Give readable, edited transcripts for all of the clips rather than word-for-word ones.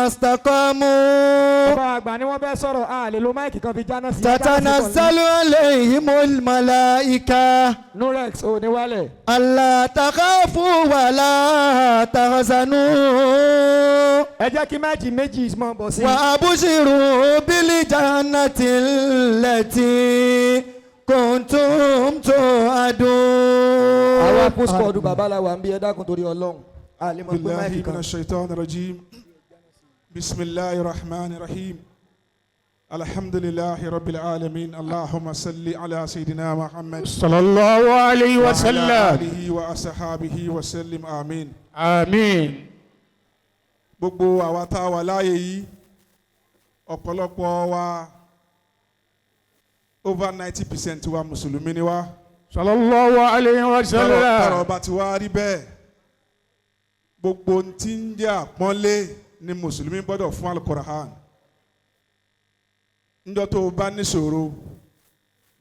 ما استقاموا Bàbá àgbà ni wọ́n fẹ́ sọ̀rọ̀, a lè lo mic kan fi jáná sí. تتنزل عليهم الملائكة Nurex ò ní wálẹ̀. ألا تخافوا ولا تحزنوا Ẹ jẹ́ kí mic méjì mọ̀ bọ̀ sí. وأبشروا بالجنة التي كنتم توعدون. Àwọn fún squad bàbá la wà ń bí, ẹ dákun torí Ọlọ́run. A lè mọ̀ pé بالله mic من kan. الشيطان الرجيم. بسم الله الرحمن الرحيم. الحمد لله رب العالمين. اللهم صل على سيدنا محمد صلى الله عليه وعلى وسلم. آله وأصحابه وسلم. آمين. آمين. Gbogbo àwa tá a wà láàyè yìí, ọ̀pọ̀lọpọ̀ wa, over 90% wa, mùsùlùmí ni wa. صلى الله عليه Tọ́rọ̀ وسلم. bá ti wá rí bẹ́ẹ̀, gbogbo ohun tí ń jẹ́ àpọ́nlé ni mùsùlùmí gbọ́dọ̀ fún Alukorahan. Níjọ́ tó o bá níṣòro,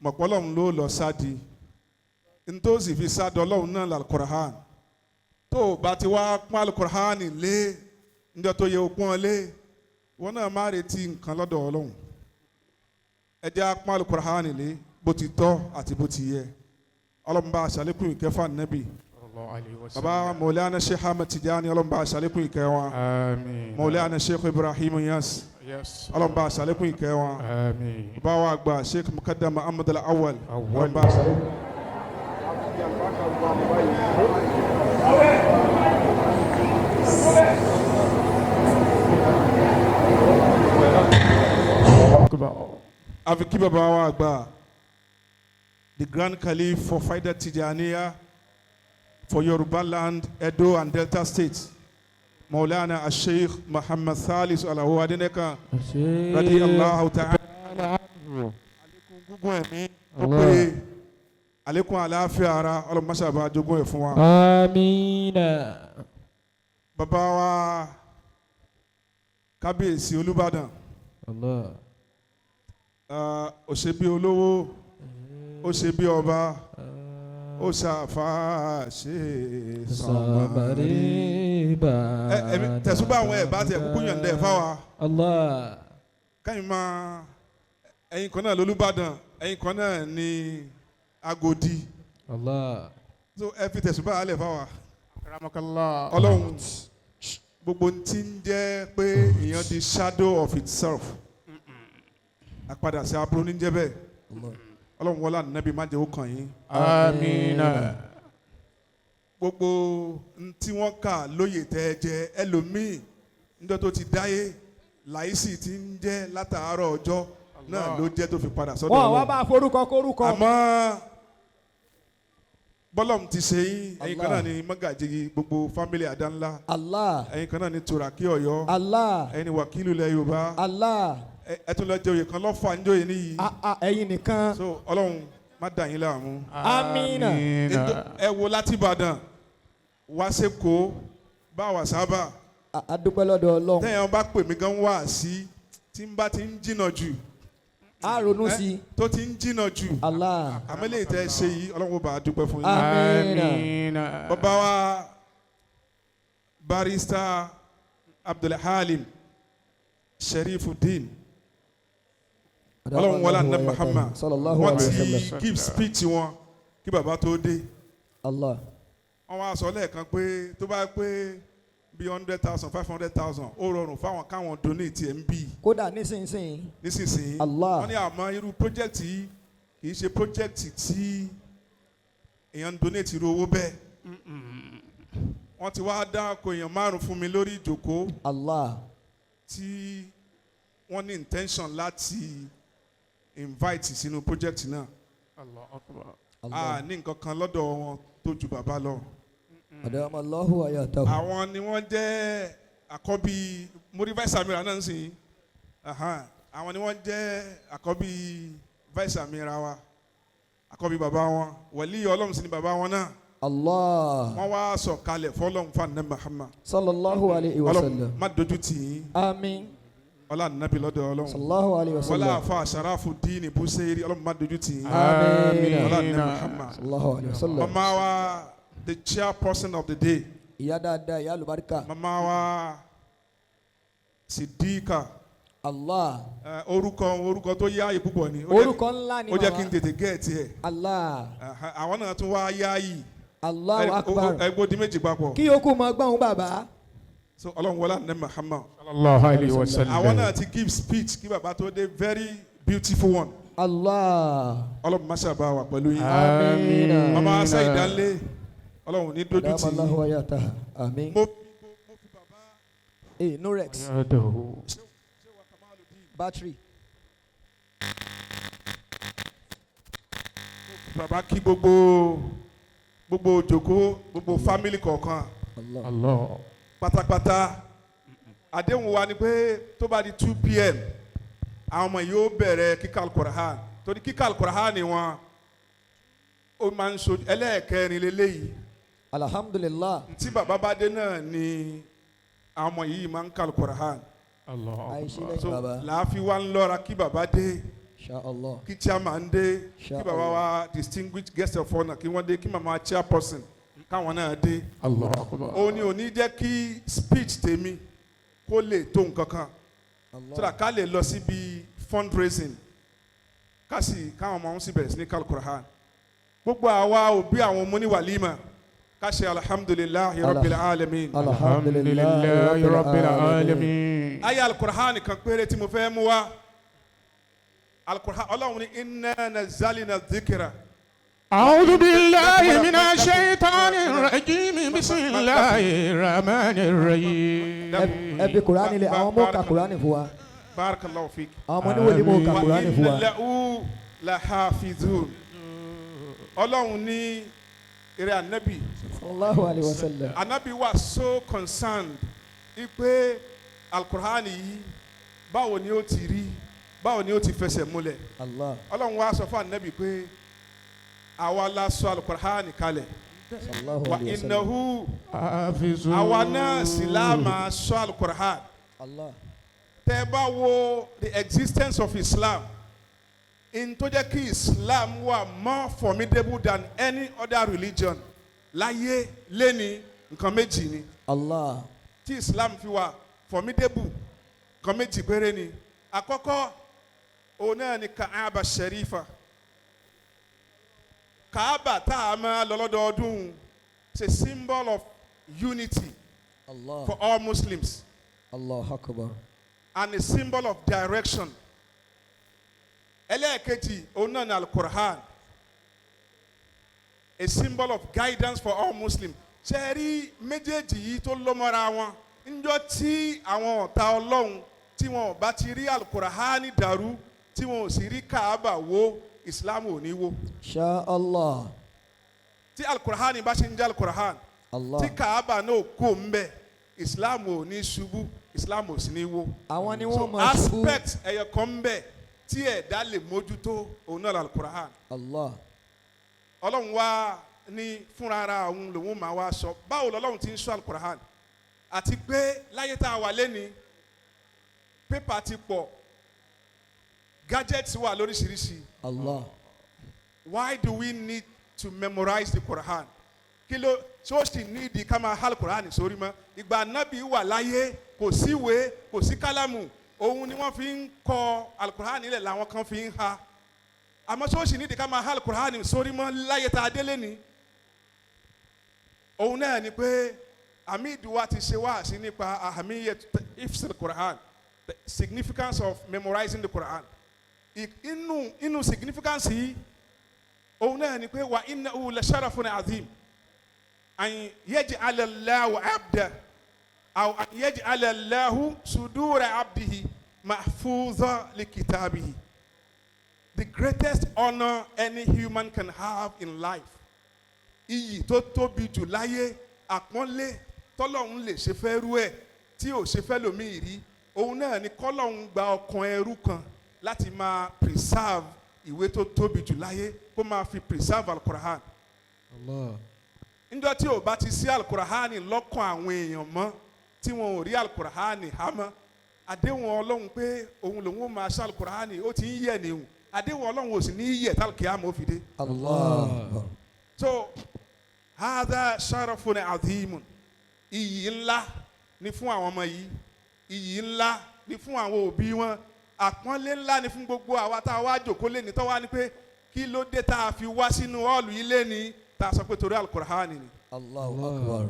mọ̀pọ́ Ọlọ́run ló lọ sádi ntó sì fi sádi Ọlọ́run náà lálùkọ́rahan. Tó o bá ti wá pọ́n Alukorahan lé níjọ́ tó yẹ o pọ́n lé, wọn náà má retí nǹkan lọ́dọ̀ Ọlọ́run. Ẹ jẹ́ á pọ́n Alukorahan lé bó ti tọ́ àti bó ti yẹ. Ọlọ́run bá aṣàlékún ìkẹfà nẹ́bì. Baba Mawlana Sheikh Ahmed Tijani, Ọlọ́run bá aṣàlékún ìkẹ́ wọn. آمين. Mawlana Sheikh Ibrahim Niass, Ọlọ́run bá aṣàlékún ìkẹ́ wọn. آمين. Bàbá wa àgbà Sheikh Mukaddam Muhammad Al-Awwal, Awwal. Ọlọ́run bá aṣàlékún. Àfi kí bàbá wa àgbà, the Grand Caliph for Faida Tijaniya for Yoruba land, Edo and Delta State, Maulana Sheikh Muhammad Thalis Alao Adenekan radiyallahu ta'ala. Àlékún gúngún ẹ̀mí tó pé, àlékún àlàáfíà ara, ọlọ́mọṣàbà jogún ẹ̀ fún wa. Àmín. Bàbá wa Kábíyèsí Olúbàdàn, Allah. ó ṣe bí olówó, ó ṣe bí ọba, ó ṣàfà ṣe sàmárì. Ẹ ẹ̀mí tẹ̀sùbà àwọn ẹ̀ bá tiẹ̀ kúkú yọ̀ǹda ẹ̀ fáwa. Allah. Káyìn máa ẹ̀yin kan náà lolúbàdàn, ẹ̀yin kan náà ní Agodi. Allah. So ẹ fi tẹ̀sùbà alẹ̀ fáwa. Ramakallah. Ọlọ́run, gbogbo tí ń jẹ́ pé èèyàn di shadow of itself, àpadà sí aburú ní jẹ́ bẹ́ẹ̀. Ọlọ́run wọlé ànábì, má jẹ́ ó kàn yín. آمين. Gbogbo tí wọ́n kà lóye tẹ́ ẹ jẹ, ẹlòmíì níjọ́ tó ti dáyé, láìsí ti ń jẹ́ látàárọ̀ ọjọ́ náà ló jẹ́ tó fi padà sọ́dọ̀ Wọ́n wá Ọlọ́run. bá a forúkọ kórúkọ. Àmọ́ bọ́lọ̀mù ti ṣe yín, ẹ̀yin kan náà ni mọ́gàjì gbogbo family Àdánlá. Allah. Ẹ̀yin kan náà ni Tòràkí Ọ̀yọ́. Allah. Ẹ̀yin ni wàkílù ilẹ̀ Yorùbá. Allah. Ẹ tún lọ jẹ oyè kan lọ́fà níjòyè níyì. Ah, ah, ẹ̀yin nìkan. So Ọlọ́run má dà yín láàmú. Amina. Ẹ wo láti Ìbàdàn wá sẹ́kọ̀ọ́ bá wà sábà. A dúpẹ́ lọ́dọ̀ Ọlọ́run. Tẹ́yàn bá pè mí gan wá sí tí n bá ti ń jìnà jù, A ronú sí i. tó ti ń jìnà jù. Allah. Àmọ́ lè tẹ́ ṣe yìí, Ọlọ́run ó bá a dúpẹ́ fún yín. Amina. آمين. Bàbá wa Barrister Abdulhalim Sherifuddin, Ọlọ́run wọlé àná Muhammad, Sallallahu wọ́n alayhi wa ti sallam. give speech wọn kí bàbá tó dé. Allah. Wọ́n wá sọ lẹ́ẹ̀kan pé tó bá pé bí 100,000, 500,000, ó rọrùn fáwọn káwọn donate ẹ̀ ń bì. Kódà nísinsìnyí. Nísinsìnyí. Allah. Wọ́n ní àmọ́ irú project yìí kì í ṣe project tí èèyàn ń donate irú owó bẹ́ẹ̀. Wọ́n ti wá dá ko èèyàn márùn fún mi lórí ìjókòó Allah. tí wọ́n ní intention láti invite sínú project náà. Allah akbar. A Allah. ní nǹkan kan lọ́dọ̀ wọn tó ju bàbá lọ. Adama Allahu ayatahu. Àwọn ni wọ́n jẹ́ àkọ́bí mórí vice admiral náà ń sìn. Ahan. Àwọn ni wọ́n jẹ́ àkọ́bí vice admiral wa, àkọ́bí bàbá wọn, wàlíì Ọlọ́run sì ni bàbá wọn náà. Allah. Wọ́n wá sọ̀kalẹ̀ fọlọ́run fún àná Muhammad. Sallallahu alayhi wa Ọlọ́run sallam. má dojú tì yín. Amin. Ọlá nàbí lọ́dọ̀ Ọlọ́run. Sallallahu alayhi wa Wọlá sallam. àfa Àṣàráfù díìnì Búsẹ́rì, Ọlọ́run má dojú tì yín. Amin. Ọlá nàbí Muhammad. Sallallahu alayhi wa sallam. Mama wa, the chairperson of the day, Ìyá dáadáa, ìyá àlùbáríkà. mama wa Sidika. Allah. Orúkọ tó yáàyè púpọ̀ ni. Ó jẹ́- Orúkọ ńlá ni Ó jẹ́ kí n bàbá. tètè gẹ̀ẹ́tì ẹ̀. Allah. Aha, àwọn náà tún wá yáàyè. Allahu akbar. Ẹgbó di méjì papọ̀. Kí yòókù mọ gbọ́n bàbá. So Ọlọ́run wọlé ní Muhammad. Sallallahu alayhi wa sallam. Àwọn náà ti give speech kí bàbá tó dé, very beautiful one. Allah. Ọlọ́run má ṣàbá wà pẹ̀lú yín. Amina. Mama asa ìdánlé, Ọlọ́run ní dójú tì Adamallahu yín. hayataha. Àmín. Mo fi bàbá Ee, no rex. Yadahu. Battery. Bàbá kí gbogbo jòkó, gbogbo family kọ̀ọ̀kan Allah. Allah. pátápátá. Àdéhùn wa ni pé tó bá di 2 p.m., àwọn ọmọ yìí ó bẹ̀rẹ̀ kíkà Al-Qur'an, torí kíkà Al-Qur'an ni wọn ó máa ń so ẹlẹ́ẹ̀kẹrin lélẹ́yìí. Alhamdulillah. Tí bàbá bá dé náà ni àwọn ọmọ yìí máa ń ka Al-Qur'an. Allah. Àìṣe Akbar. lẹ́yìn So bàbá. làáfi wá ń lọ́ra kí bàbá dé, Insha Allah. kí chairman dé, Insha kí bàbá wa distinguished guest of honour kí wọ́n dé, kí màmá chairperson káwọn náà dé. Allah akbar. Òun ni ò ní jẹ́ kí speech tèmi kó lè tó nǹkan kan, so Allah. that ká lè lọ síbi fundraising, ká sì káwọn ọmọ wọn sì bẹ̀rẹ̀ sí ní kal-Qur'an. Gbogbo àwa òbí àwọn ọmọ ní wàlímà, ká ṣe alhamdulillahi rabbil alamin. Alhamdulillahi rabbil alamin. Aya al-Qur'an kan péré tí mo fẹ́ mú wá, al-Qur'an Ọlọ́run ní inna nazzalna dhikra. أعوذ بالله من الشيطان الرجيم، بسم الله الرحمن الرحيم. Ẹ fi Kùránì lé, àwọn ọmọ ka Kùránì fún wa. Barakallahu fik. Àwọn ọmọ oníwòlíì mọ̀ ka Wa Kùránì fún inna wa. lahu lahafizun. Ọlọ́run ní eré anabi. Sallallahu alayhi wa sallam. Anabi wa so concerned ipe alukur'ani yìí, báwo ni ó ti rí, báwo ni ó ti fẹsẹ̀ múlẹ̀. Allah. Ọlọ́run wa sọ fún anabi pé àwa la sọ alukur'ani kalẹ̀. Sallallahu Wa alayhi wa sallam. innahu حافظون. àwa náà sì la máa sọ alukur'an. Allah. Tẹ́ bá wo the existence of Islam, in tó jẹ́ kí Islam wà more formidable than any other religion láyé lẹ́ni, nǹkan méjì ni. Allah. Tí Islam fi wà formidable, nǹkan méjì péré ni. Àkọ́kọ́, òun náà ni Kaaba Sharifa. Kaaba tá a máa lọ lọ́dọọdún is a symbol of unity Allah. for all Muslims Allah akbar. and a symbol of direction. Ẹlẹ́ẹ̀kejì, òun náà ni Al-Qur'an, a symbol of guidance for all Muslims. Ṣe é rí méjèèjì yìí tó lọ́mọ́ra wọn? Níjọ́ tí àwọn ọ̀tá Ọlọ́run tí wọn ò bá ti rí Al-Qur'an dàrú, tí wọn ò sì rí Kaaba wó, Islam ò ní wó. Insha Allah. Tí Al-Qur'an bá ṣe ń jẹ́ Al-Qur'an, Allah. tí Kaaba náà kó ń bẹ̀, Islam ò ní ṣubú, Islam ò sì ní wó. Àwọn ni So wọ́n máa ṣubú. aspect ẹyọ kan ń bẹ tí ẹ̀dá lè mójútó, òun náà l'Al-Qur'an. Allah. Ọlọ́run wá ní fúnra ara òun lòun máa wá sọ báwo lọ́lọ́run ti ń sọ Al-Qur'an. Àti pé láyé tá a wà lẹ́ni, paper ti pọ̀, gadgets wà lóríṣiríṣi. Allah. Why do we need to memorize the Quran? Kí ló tí ó sì ní ìdí ká máa hal Quran sórí mọ́? Ìgbà nábì wà láyé, kò síwèé, kò sí kálámù, òun ni wọ́n fi ń kọ Al-Quran nílẹ̀, làwọn kan fi ń ha. Àmọ́ tí ó sì ní ìdí ká máa hal Quran sórí mọ́ láyé tá a délé ni? Òun náà ni pé Hamid wa ti ṣe wáàsí nípa ahamiyat ifsal Quran, the significance of memorizing the Quran. Inú significance yìí, òun náà ni pé wa innahu la sharafun azim an yaj'ala Allahu abda aw an yaj'ala Allahu sudura abdihi mahfuza li kitabihi. The greatest honor any human can have in life, iyì tó tóbi jù láyé, àpọ́nlé tọ́lọ́hun lè ṣe fẹ́ rú ẹ̀ tí ò ṣe fẹ́ lòmíì rí, òun náà ni kọ́lọ́hun gba ọkàn ẹrú kan láti máa preserve ìwé tó tóbi jù láyé, kó máa fi preserve Al-Qur'an. Allah. Níjọ́ tí ò bá ti sí Al-Qur'an lọ́kàn àwọn èèyàn mọ́, tí wọn ò rí Al-Qur'an há mọ́, àdéhùn Ọlọ́run pé òun lòun ó máa ṣe Al-Qur'an, ó ti ń yẹ̀ nìhun. Àdéhùn Ọlọ́run ò sì ní yẹ̀ tálkìyámà ó fi dé. Allah. So hadha sharafun adhimun, iyì ńlá ni fún àwọn ọmọ yìí. Iyì ńlá ni fún àwọn òbí wọn, àpọ́nlé ńlá ni fún gbogbo àwa tá a wá jòkó lé ní tọ́wá ni pé kí ló dé tá a fi wá sínú hall ilé ni tá a sọ pé torí Alukur'ani ni. Allahu Akbar.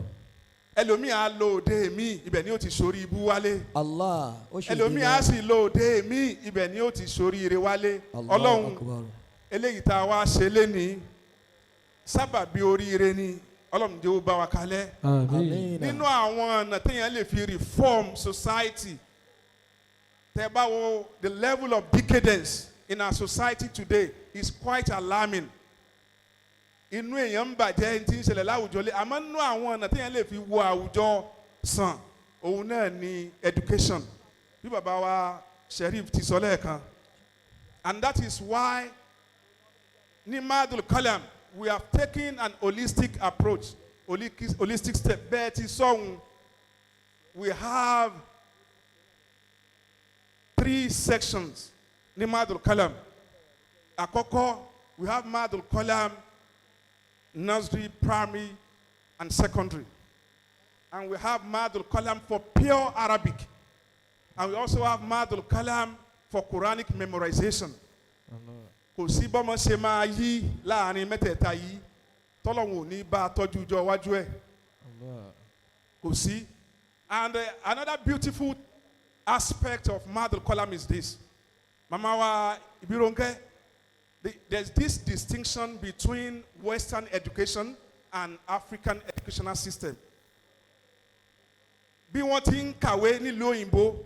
Ẹlòmíì á lo òde mi, ibẹ̀ ni ó ti sórí ibú wálé. Allah ó ṣe. Ẹlòmíì á sì lo òde mi, ibẹ̀ ni ó ti sórí ire wálé. Ọlọ́run, Akbar. eléyìí tá a wá ṣe lénìí, sábàbí oríire ni. Ọlọ́run, jẹ́ ó bá wa kalẹ̀. Àmín. Nínú àwọn ọ̀nà téèyàn lè fi reform society, tẹ́ bá wo the level of decadence in our society today is quite alarming. Inú èèyàn ń bàjẹ́ ní ti ń ṣẹlẹ̀ láwùjọ lé. Àmọ́ nínú àwọn ọ̀nà téèyàn lè fi wo àwùjọ sàn, òun náà ni education, bí bàbá wa Sheriff ti sọ lẹ́ẹ̀kan. And that is why ní Madul Kalam we have taken an holistic approach, holistic step. Bẹ́ẹ̀ ti sọ̀hún, we have three sections ní Madul Kalam. Àkọ́kọ́, we have Madul Kalam nursery, primary and secondary, and we have Madul Kalam for pure Arabic, and we also have Madul Kalam for Quranic memorization. Kò sí bọ́mọ ṣe máa yí láàrin mẹ́tẹ̀ẹ̀ta yìí tọ́lọ́hun ò ní bá a tọ́jú ọjọ́ iwájú ẹ̀, kò sí. And another beautiful aspect of Madul Kalam is this: mama wa Ibironke, there's this distinction between Western education and African educational system. Bí wọ́n ti ń kàwé nílùú òyìnbó,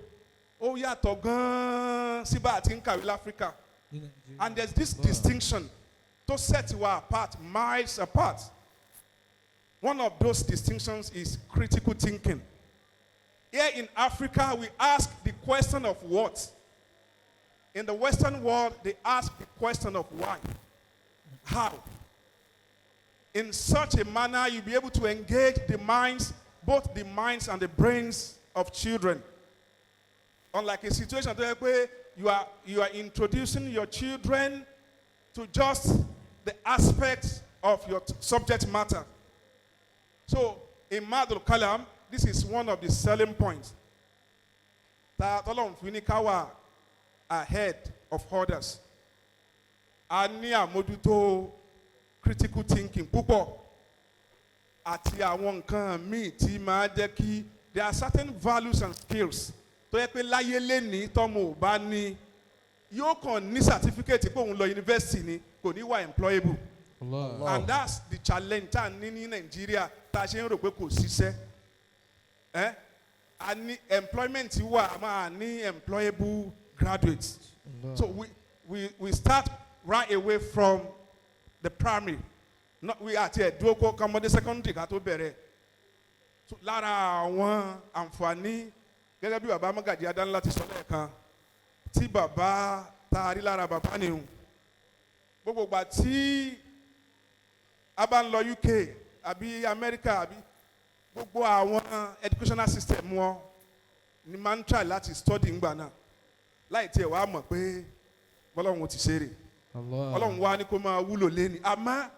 ó yàtọ̀ gan-an sí bá a ti ń kàwé láfíríkà. And there's this distinction to set you apart, miles apart. One of those distinctions is critical thinking. Here in Africa, we ask the question of what. In the Western world, they ask the question of why, how. In such a manner, you'll be able to engage the minds, both the minds and the brains of children. Unlike a situation where you are introducing your children to just the aspects of your subject matter. So, in Madul Kalam, this is one of the selling points. Ta tọ́lọ́run fi ní ká wà ahead of others. A ní àmójútó critical thinking púpọ̀ àti àwọn nǹkan míì tí máa jẹ́ kí there are certain values and skills tó yẹ pé láyé lẹ́ni tọ́mọ ò bá ní, yóò kàn ní certificate pé òun lọ university ni, kò ní wà employable. And that's the challenge tá a ní ní Nàìjíríà, tá a ṣe ń rò pé kò ṣiṣẹ́ ẹ́. A ní employment wà, a máa ní employable graduates. So we start right away from the primary. Not we àti ẹ̀dúró kó kọ́mọdé secondary ká tó bẹ̀rẹ̀. So lára àwọn àǹfààní, gẹ́gẹ́ bí bàbá Mọ́gàjí Adánlá ti sọ lẹ́ẹ̀kan, tí bàbá tá a rí lára bàbá nìhun, gbogbo ìgbà tí a bá ń lọ UK àbí America àbí gbogbo àwọn educational system wọn ni máa ń try láti study ńgbà náà, láì tiẹ̀ wá mọ̀ pé bọ́lọ́run ti ṣeré, Ọlọ́run wá ní kó máa wúlò lẹ́ni. Àmọ́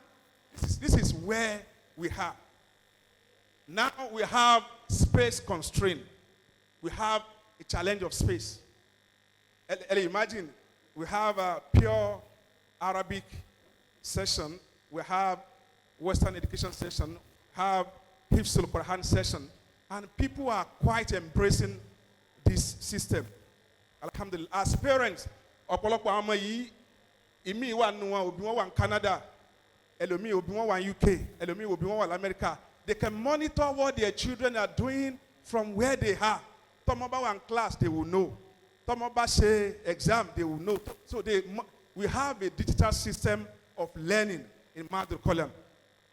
this is where we are now. We have space constraint. We have a challenge of space. Ẹ imagine, we have a pure Arabic session, we have Western education session, have Hifzul Quran session, and people are quite embracing this system. Alhamdulillah. As parents, ọ̀pọ̀lọpọ̀ àwọn ọmọ yìí, ìmíì wà nù wọn, òbí wọn wà ní Canada, ẹlòmíì òbí wọn wà ní UK, ẹlòmíì òbí wọn wà lamẹ́ríkà. They can monitor what their children are doing from where they are. Tọ́mọ bá wà ní class, they will know. Tọ́mọ bá ṣe exam, they will know. So we have a digital system of learning in Madul Kalam.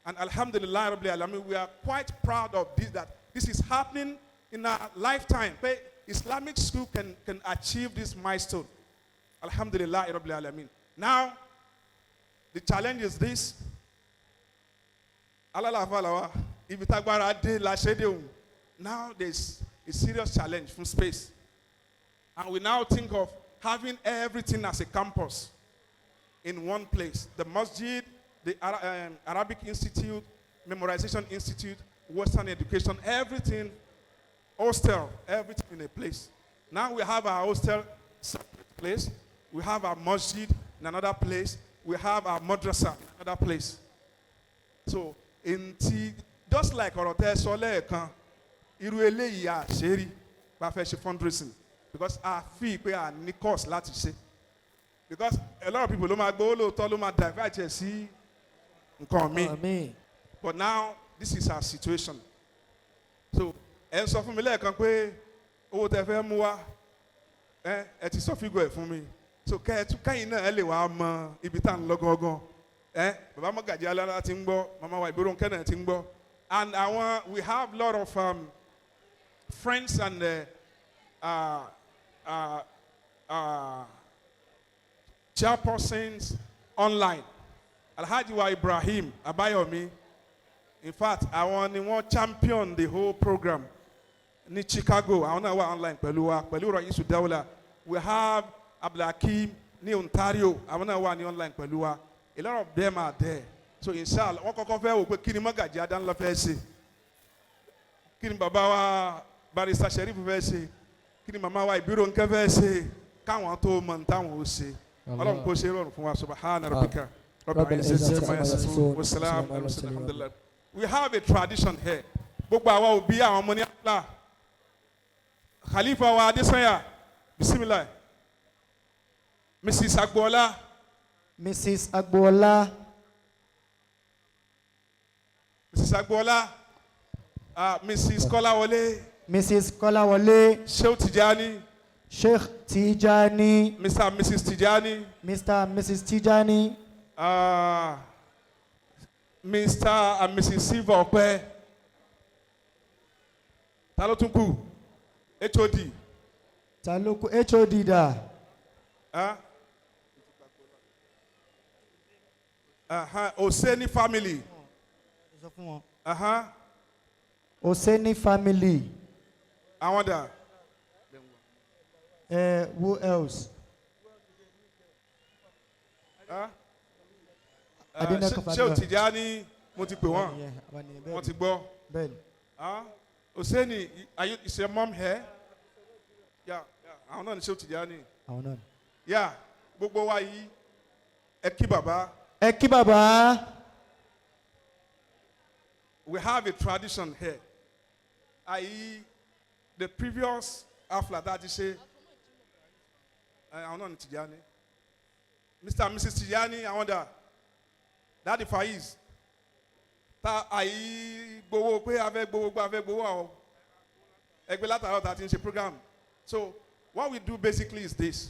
And Alhamdulillah Rabbil Alamin, we are quite proud of this, that this is happening in our lifetime. Pé Islamic school can achieve this milestone. Alhamdulillah Rabbil Alamin. Now, the challenge is this. Alálàáfà ibi tágbára dé la ṣe dé òun. Now there's a serious challenge from space. And we now think of having everything as a campus in one place. The masjid, the Arabic Institute, Memorization Institute, Western Education, everything Hostel, everything in a place. Now we have our hostel separate place. We have our masjid in another place. We have our madrasa in another place. So, in ti, just like ọ̀rọ̀ tẹ́ sọ lẹ́ẹ̀kan, irú eléyìí a ṣe rí bá fẹ́ ṣe fundraising because a fi pé a ní course láti ṣe, because a lot of people ló máa gbowó lóòótọ́, ló máa divert ẹ̀ sí nǹkan míì. Àmín. But now this is our situation. So ẹ ń sọ fún mi lẹ́ẹ̀kan pé owó tẹ fẹ́ mú wá, ẹ ti sọ figure ẹ̀ fún mi, so kẹ́ ẹ tún kẹ́yìn náà ẹ lè wá mọ ibi tá à ń lọ gangan. Ẹ bàbá Mọ́gàjí Alára ti ń gbọ́, màmá wa Ìgboro náà ti ń gbọ́, and àwọn, we have lot of friends and chairpersons online. Alhaji wa Ibrahim Abayomi, in fact, àwọn ni wọ́n champion the whole program ní Chicago. Àwọn náà wà online pẹ̀lú wa, pẹ̀lú Raisu Dawla. We have Abdulhakeem ní Ontario, àwọn náà wà ní online pẹ̀lú wa. A lot of them are there. So inshallah, wọ́n kọ́kọ́ fẹ́ wò pé kí ni Mọ́gàjí Adánlá fẹ́ ṣe, kí ni bàbá wa Barrister Sheriff fẹ́ ṣe, kí ni màmá wa Ìbírónkẹ́ fẹ́ ṣe, káwọn tó mọ ní táwọn ó ṣe. Ọlọ́run kò ṣe rọrùn fún wa. Subhana rabbika rabbil izzati amma yasifun wa salamun ala mursalin, alhamdulillah. We have a tradition here. Gbogbo àwa òbí àwọn ọmọ ní àpá Khalifa wa Adesanya, bisimilah, Mrs Agboola. Mrs Agboola. Mrs Agboola, Mrs Kọ́láwọlé. Mrs Kọ́láwọlé. Shehu Tijani. Sheikh Tijani. Mr and Mrs Tijani. Mr and Mrs Tijani. Mr and Mrs Silva Ọpẹ́. Ta ló tún kù? HOD. Ta ló kù? HOD dà? Huh? Oseni family. Sọ fún wọn. Oseni family. Àwọn dà? Who else? Huh? Adeneko. Shehu Tijani, mo ti pè wọ́n. Wọ́n ti gbọ́. Bẹ́ẹ̀ni. Huh? Oseni, is your mom here? Yeah. Àwọn náà ni Shehu Tijani. Àwọn náà ni. Yeah, gbogbo wa yìí, ẹ kí bàbá. Ẹ kí bàbá. We have a tradition here. I.e., the previous hafla tá a ti ṣe, àwọn náà ni Tijani. Mr. and Mrs. Tijani, àwọn dà? Daddy Faiz. Ta àyí gbowó pé a fẹ́ gbowó pé a fẹ́ gbowó àwọn ẹgbẹ́ látàárọ̀ tá a ti ń ṣe program. So what we do basically is this.